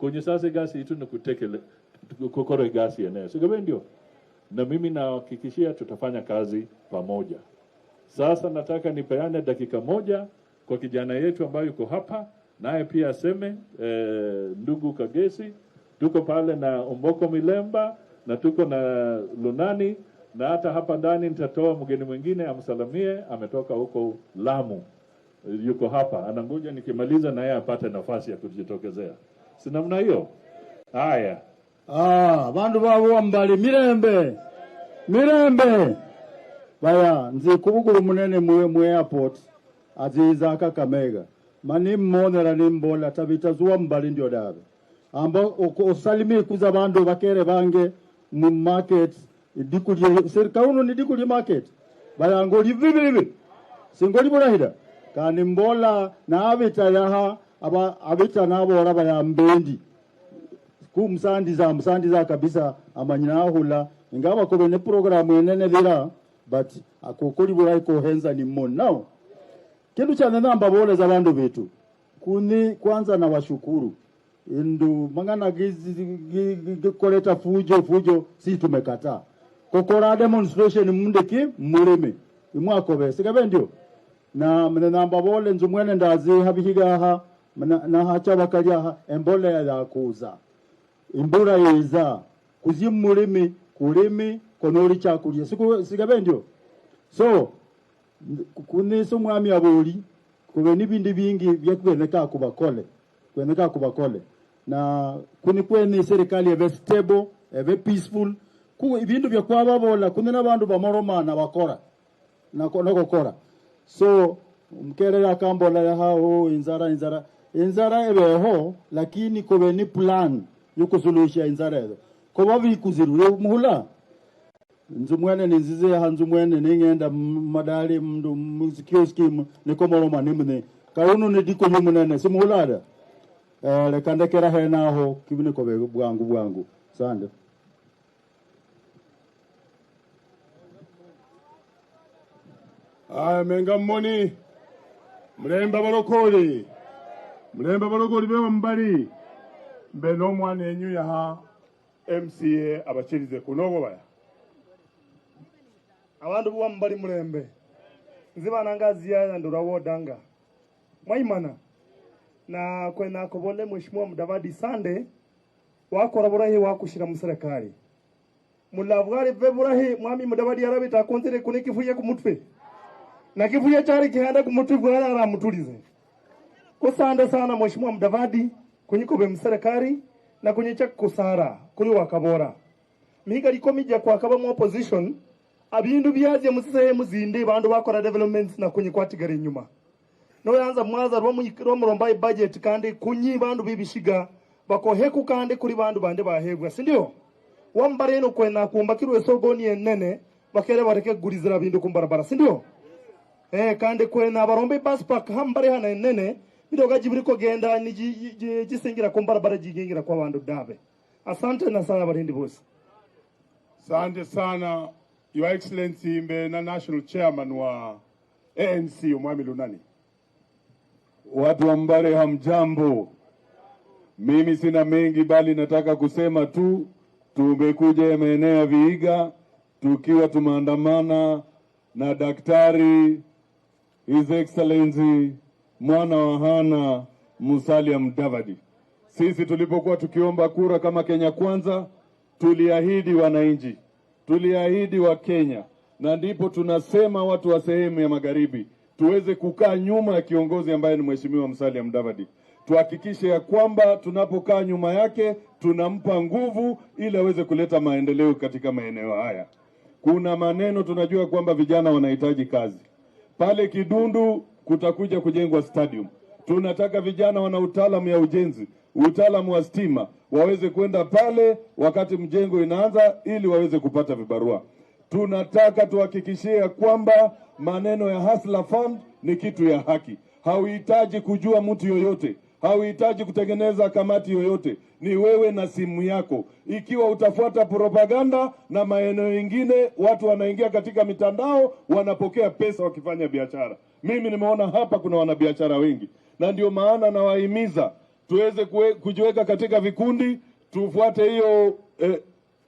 Kwenye sasa gasi itu ni kutekele kokoro gasi eneo. Sio ndio? Na mimi nahakikishia tutafanya kazi pamoja. Sasa nataka nipeane dakika moja kwa kijana yetu ambaye yuko hapa, naye pia aseme. Ndugu Kagesi, tuko pale na Omboko Milemba na tuko na Lunani, na hata hapa ndani nitatoa mgeni mwingine amsalamie, ametoka huko Lamu, yuko hapa anangoja nikimaliza na yeye apate nafasi ya kujitokezea. Si namna hiyo? Haya. Ah, bandu babo mbali mirembe. Mirembe. Baya nzi kubuguru munene muwe mu airport aziza Kakamega. Mani mmonera ni mbola tabita zuwa mbali ndio dabe. Amba osalimi kuza bandu bakere bange mu market idikuli serikali ni dikuli market. Baya ngoli vivi. Singoli burahida. Kandi mbola na abita yaha aba abita nabo raba ya mbendi. Kumsandiza msandiza kabisa amanyina hula ingawa ko bene programu enene vira but akokoli burai ko henza ni mon now kindu cha namba bole za bandu betu kuni kwanza na washukuru indu mangana gikoleta fujo si tumekataa kokora demonstration mundeki muleme imwakobe sikabe ndio na namba bole nzumwene ndazi habihiga ha na hacha bakalya embole ya kuza imbura yeza kuzimulimi kulimi konoli chakulya siku sigabe ndio so kuniso mwami aboli kube nibindi bingi byakweneka kubakole kweneka kubakole na kuni kweni serikali ebe stable ebe peaceful ku ibindu byakwaba kuni nabandu bamoroma na bakora na kokora so mkerera akambola ya hao inzara inzara ebeho lakini kube ni plan yukusuluhisha inzara ezo koba bikuziru muhula nzumwene ninzize hanzumwene ningenda madali mndu muzikioski nikomoroma nimne kaunu nidiko nyumunene simuhulada lekandekera henaho kibiniko bwangu bwangu sande. Aya menga mmoni mlemba balokoli bewa mbali mbe n'omwana enyu yaha MCA abachirize kunogo baya abantu buwa mbali mulembe nzibana ngaziya ndura wodanga mwaimana na kwena kobole mheshimiwa Mudavadi Sande wakora burahi wakushira muserikali mulabwari beburahi mwami Mudavadi yarabita konzere kunikifuye kumutwe na kifuye chari kihanda kumutwe bwana aramutulize kusande sana mheshimiwa Mudavadi kunyikobe mserikali na kunyicha kusara kuri wakabora mihiga likomija kwa kaba mu opposition abindu byaje musehemu zinde bandu bakora developments na kunyikwatigara inyuma no yanza mwaza rwo muromba budget kandi kunyi bandu bibishiga bakoheku kandi kuri bandu bande bahebwa sindio wambare no kwena kumbakirwe sogoni enene bakere bareke gurizira bindu kumbarabara sindio kandi kwena barombe bus park hambare hana enene midoga jibiriko genda ni jisingira kumbarabara jigingira kwa bandu dabe. Asante na sana barindi boss. Asante sana Your Excellency mbe na National Chairman wa ANC Omwami Lunani. Watu wa Mbare hamjambo. Mimi sina mengi bali nataka kusema tu tumekuja maeneo ya Vihiga tukiwa tumeandamana na Daktari His Excellency mwana wa Hana Musalia Mudavadi. Sisi tulipokuwa tukiomba kura kama Kenya Kwanza tuliahidi wananchi, tuliahidi wa Kenya, na ndipo tunasema watu wa sehemu ya magharibi tuweze kukaa nyuma ya kiongozi ambaye ni Mheshimiwa Musalia Mudavadi. Tuhakikishe ya kwamba tunapokaa nyuma yake tunampa nguvu ili aweze kuleta maendeleo katika maeneo haya. Kuna maneno tunajua kwamba vijana wanahitaji kazi. Pale Kidundu kutakuja kujengwa stadium. Tunataka vijana wana utaalamu ya ujenzi, utaalamu wa stima, waweze kwenda pale wakati mjengo inaanza ili waweze kupata vibarua. Tunataka tuhakikishie kwamba maneno ya Hustler Fund ni kitu ya haki. Hauhitaji kujua mtu yoyote, hauhitaji kutengeneza kamati yoyote, ni wewe na simu yako. Ikiwa utafuata propaganda na maeneo mengine, watu wanaingia katika mitandao wanapokea pesa wakifanya biashara. Mimi nimeona hapa kuna wanabiashara wengi, na ndio maana nawahimiza tuweze kujiweka katika vikundi, tufuate hiyo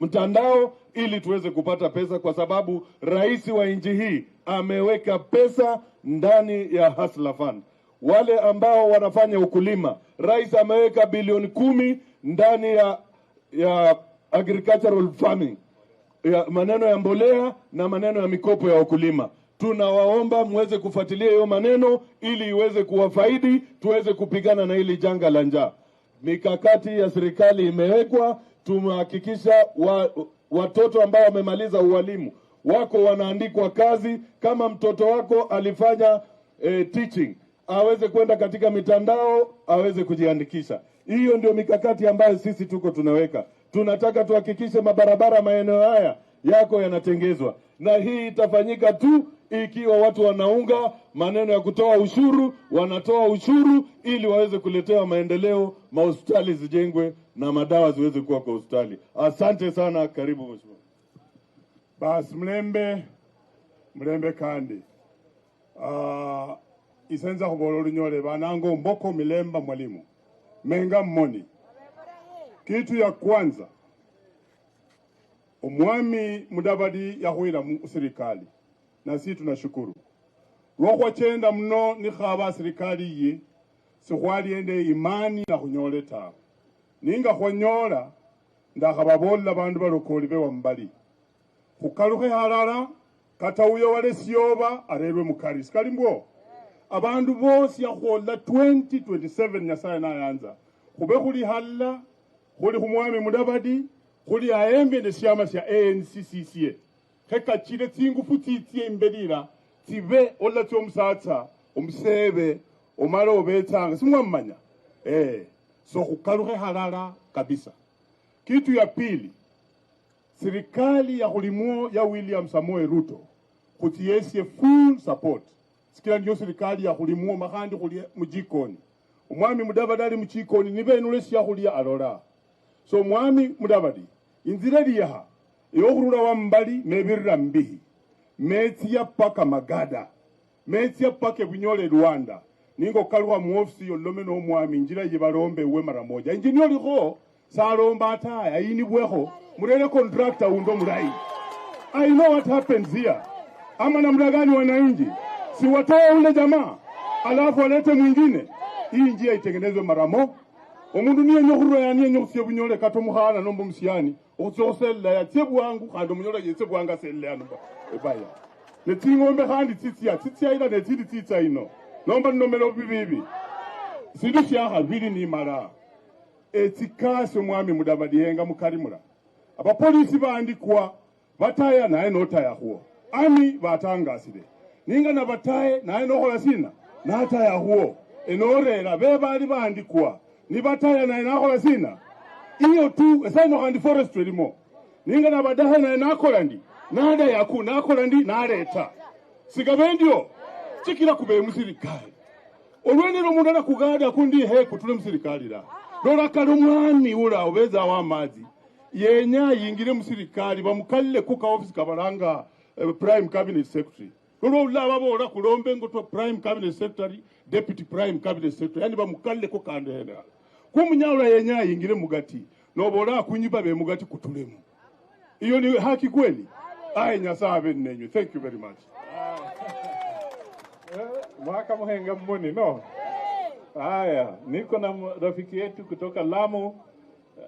mtandao ili tuweze kupata pesa, kwa sababu rais wa nchi hii ameweka pesa ndani ya Hustler Fund. Wale ambao wanafanya ukulima, rais ameweka bilioni 10 ndani ya agricultural farming, ya maneno ya mbolea na maneno ya mikopo ya wakulima. Tunawaomba muweze kufuatilia hiyo maneno ili iweze kuwafaidi, tuweze kupigana na hili janga la njaa. Mikakati ya serikali imewekwa, tumehakikisha watoto ambao wamemaliza ualimu wako wanaandikwa kazi. Kama mtoto wako alifanya teaching, aweze kwenda katika mitandao, aweze kujiandikisha. Hiyo ndio mikakati ambayo sisi tuko tunaweka. Tunataka tuhakikishe mabarabara maeneo haya yako yanatengezwa, na hii itafanyika tu ikiwa watu wanaunga maneno ya kutoa ushuru, wanatoa ushuru ili waweze kuletewa maendeleo, mahospitali zijengwe na madawa ziweze kuwa kwa hospitali. Asante sana, karibu mheshimiwa. Bas mlembe kandi. Isenza kubola olunyole banango mboko milemba mwalimu. Menga mmoni. Kitu ya kwanza, omwami Mudavadi yakhwila mu serikali, na sisi tunashukuru. Lwokhwachenda muno nikhaba serikali iyi sikhwaliende imani na khunyole tawe. Ninga khwanyola ndakhababolela bandu balokoli bewa mbali. Khukalukhe halala kata uyo wale sioba arerwe mukari. Sikali mbwo? Abandu bosi yakhwola 2027 Nyasaye nayanza. Khube khuli halala, khuli khumwami Mudavadi, khuli aembe ne syama sya ANCCCA. Khekachile tsingufu tsitsie imbelila tsibe ola tsomusatsa omusebe omala obetsanga simwamanya. So khukalukhe halala kabisa. Kitu ya pili, serikali ya khulimuo ya William Samoei Ruto khutiesie full support. Sikila ndiyo serikali ya khulimuo makhandi khuli mujikoni. Omwami Mudavadi ali muchikoni nibenule syakhulia alola. So mwami Mudavadi inzira liyaha yokhurula wa mbali mebirira mbihi metsia paka Magada, metsia paka Bunyole Rwanda, ningo kalwa mu ofisi yolome no mwami injira yibalombe we mara moja. Engineer likho salomba ataya ayini bwekho murere contractor undo murayi. I know what happens here. Ama namna gani wananchi? Si watoe ule jamaa alafu walete mwingine. Hii njia itengenezwe mara moja. Omundu niye nyokhurwa yani nyokhusye Bunyole kato mukhana nomba musiani okhutsosella ya tsebwangu khandi omunyole yetse bwanga selle ano ebaya. Ne tsingombe khandi tsitsia ila ne tsili tsitsa ino. Nomba nomelo bibibi. Sindu syakhabili ni mara. Etsikasi omwami Mudavadi yenga mukarimura. Abapolisi bandikwa bataya naye notaya khuo. Ami batangasile. Ninga na bataye naye nokhola sina nataya khuo. Enorera bebali bandikwa nibataya naye nakhola sina. Iyo tu esano khandi forestry limo. Ninga na badahe naye nakhola ndi nada yaku nakhola ndi naleta. Sigabendio chikira kube musirikali. Olwenero omundu anakugada kundi he kutule musirikali la. Lola kali omwami ula obeza wa mazi. Yenya yingire musirikali bamukalile kuka office kabalanga prime cabinet secretary. Lolo ulaba bola kulombe ngoto prime cabinet secretary, deputy prime cabinet secretary, yani bamukalile kuka andehera. Kumunyawula yenya yingire mugati. Nobola kunyiba be mugati kutulemu. Iyo ni haki kweli? Aye Nyasaye nenyu. Thank you very much. Mwaka muhenga mmoni no. Haya, niko na rafiki yetu kutoka Lamu,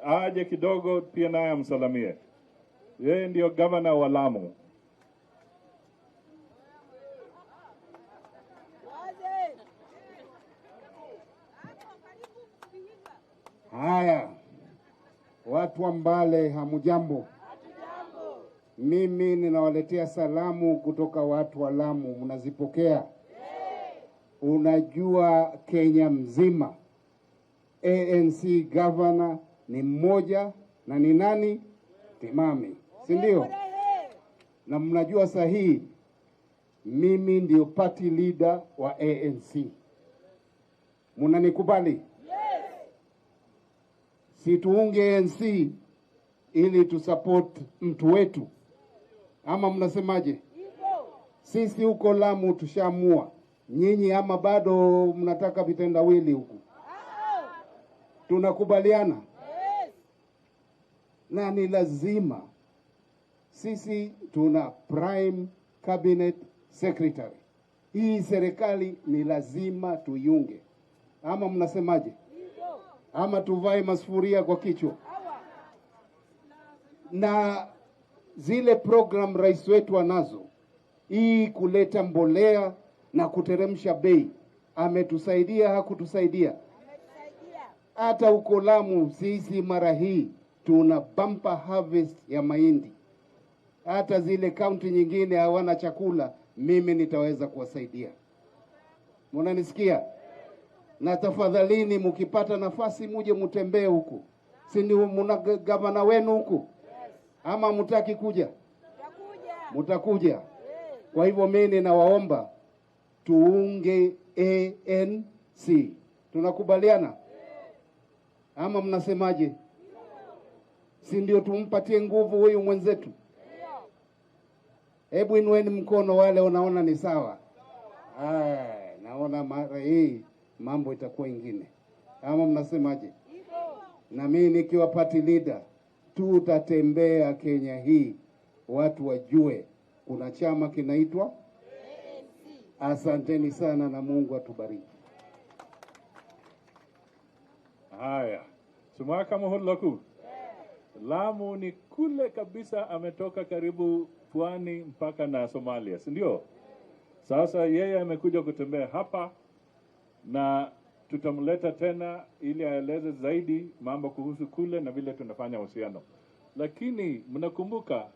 aje kidogo pia naye amsalamie. Yeye ndio governor wa Lamu. Haya, watu wa Mbale hamujambo. Mimi ninawaletea salamu kutoka watu wa Lamu, mnazipokea? Unajua Kenya mzima ANC governor ni mmoja na ni nani? Timami, si ndio? Na mnajua sahihi mimi ndio party leader wa ANC. Mnanikubali? Yes. Si tuunge ANC ili tusupport mtu wetu, ama mnasemaje? Sisi huko Lamu tushamua. Nyinyi ama bado mnataka vitendawili huku? Tunakubaliana? Na ni lazima sisi tuna prime cabinet secretary. Hii serikali ni lazima tuiunge, ama mnasemaje? Ama tuvae masufuria kwa kichwa? Na zile program rais wetu anazo, hii kuleta mbolea na kuteremsha bei, ametusaidia hakutusaidia? Hata huko Lamu sisi mara hii tuna bumper harvest ya mahindi. Hata zile kaunti nyingine hawana chakula, mimi nitaweza kuwasaidia. Mnanisikia? Na tafadhalini, mkipata nafasi muje mutembee huku, si ndio? Muna gavana wenu huku, ama mutaki kuja? Mutakuja. Kwa hivyo mimi ninawaomba tuunge ANC. Tunakubaliana ama mnasemaje? Si ndio tumpatie nguvu huyu mwenzetu? Hebu inueni mkono wale wanaona ni sawa. Ay, naona mara hii mambo itakuwa ingine, ama mnasemaje? Na mimi nikiwa party leader, tutatembea Kenya hii, watu wajue kuna chama kinaitwa Asanteni sana na Mungu atubariki. Haya, sumaka muhulaku. Lamu ni kule kabisa, ametoka karibu pwani mpaka na Somalia, si ndio? Sasa yeye amekuja kutembea hapa na tutamleta tena ili aeleze zaidi mambo kuhusu kule na vile tunafanya uhusiano. Lakini mnakumbuka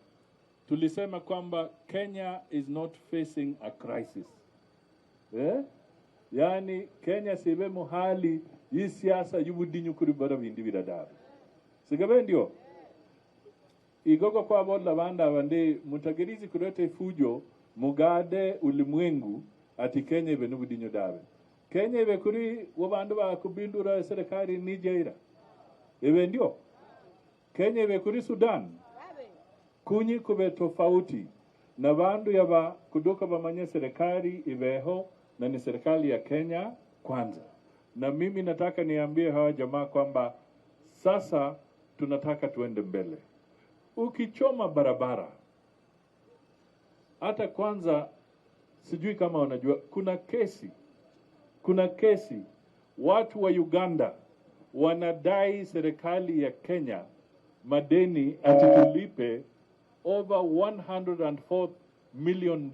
tulisema kwamba Kenya is not facing a crisis. Eh? Yaani Kenya sibemo hali hii siasa yubudinyu kuri bara bindi biradara. Sigabe ndio? Igogo kwa bola banda bande mutagerizi kulete fujo mugade ulimwengu ati Kenya ibe nubudinyu dawe. Kenya ibe kuri wabandu ba kubindura serikali Nigeria. Ibe ndio? Kenya ibe kuri Sudan. Kunyi kube tofauti na bandu yaba kuduka bamanye serikali ibeho na ni serikali ya Kenya kwanza. Na mimi nataka niambie hawa jamaa kwamba sasa tunataka tuende mbele. Ukichoma barabara, hata kwanza sijui kama wanajua, kuna kesi watu wa Uganda wanadai serikali ya Kenya madeni ati tulipe over $104 million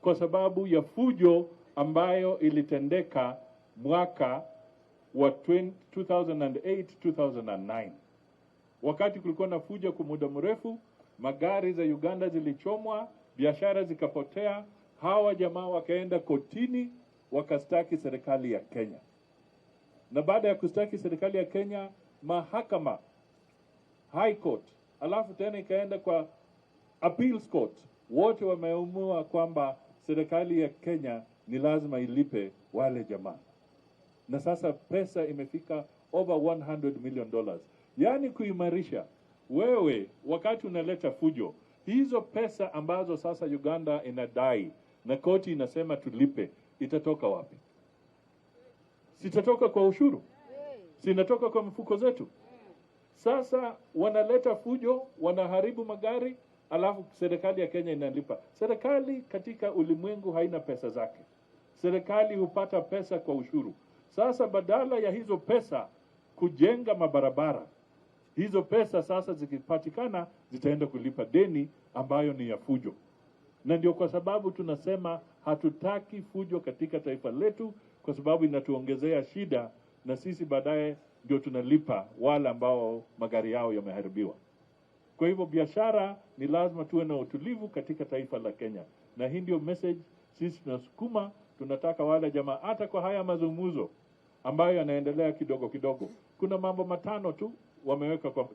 kwa sababu ya fujo ambayo ilitendeka mwaka wa 2008 2009. Wakati kulikuwa na fujo kwa muda mrefu, magari za Uganda zilichomwa, biashara zikapotea, hawa jamaa wakaenda kotini wakastaki serikali ya Kenya. Na baada ya kustaki serikali ya Kenya, mahakama High Court, alafu tena ikaenda kwa Appeals Court, wote wameamua kwamba serikali ya Kenya ni lazima ilipe wale jamaa. Na sasa pesa imefika over $100 million. Yani kuimarisha wewe wakati unaleta fujo, hizo pesa ambazo sasa Uganda inadai na koti inasema tulipe, itatoka wapi? Sitatoka kwa ushuru, sinatoka kwa mfuko zetu. Sasa wanaleta fujo, wanaharibu magari, alafu serikali ya Kenya inalipa. Serikali katika ulimwengu haina pesa zake. Serikali hupata pesa kwa ushuru. Sasa badala ya hizo pesa kujenga mabarabara, hizo pesa sasa zikipatikana zitaenda kulipa deni ambayo ni ya fujo. Na ndio kwa sababu tunasema hatutaki fujo katika taifa letu, kwa sababu inatuongezea shida na sisi baadaye ndio tunalipa wale ambao magari yao yameharibiwa. Kwa hivyo biashara ni lazima tuwe na utulivu katika taifa la Kenya. Na hii ndio message sisi tunasukuma. Tunataka wale jamaa, hata kwa haya mazungumzo ambayo yanaendelea kidogo kidogo, kuna mambo matano tu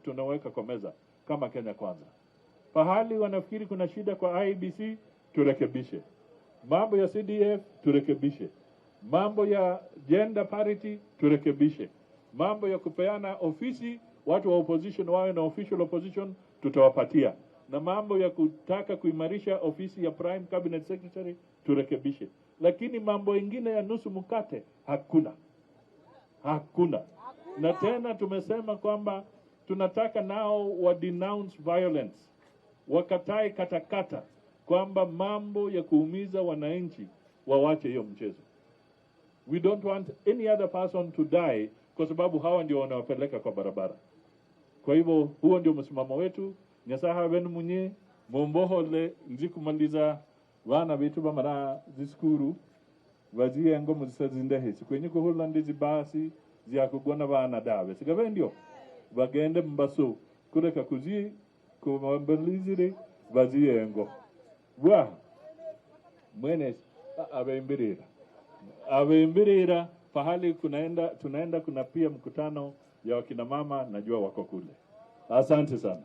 tunaweka kwa meza kama Kenya Kwanza. Pahali wanafikiri kuna shida kwa IEBC, turekebishe. Mambo ya CDF turekebishe. Mambo ya gender parity turekebishe. Mambo ya kupeana ofisi, watu wa opposition wawe na official opposition, tutawapatia. Na mambo ya kutaka kuimarisha ofisi ya Prime Cabinet Secretary turekebishe. Lakini mambo ingine ya nusu mkate hakuna. Hakuna. Na tena tumesema kwamba tunataka nao wa denounce violence, wakatae katakata kwamba mambo ya kuumiza wananchi wawache hiyo mchezo. We don't want any other person to die kwa sababu hawa ndio wanawapeleka kwa barabara. Kwa hivyo huo ndio msimamo wetu. Nyasaye wenu munye mumbohole nzi kumaliza vana vetu vamara ziskuru vaziengo muzisa zindehe sikwenye kuhula ndi zibasi ziakugona vana dave sigave ndio vagende mbaso kureka kuzi kumambalizire vaziengo bwa mwene abeimbirira abeimbirira pahali kunaenda tunaenda, kuna pia mkutano ya wakina mama, najua wako kule. Asante sana.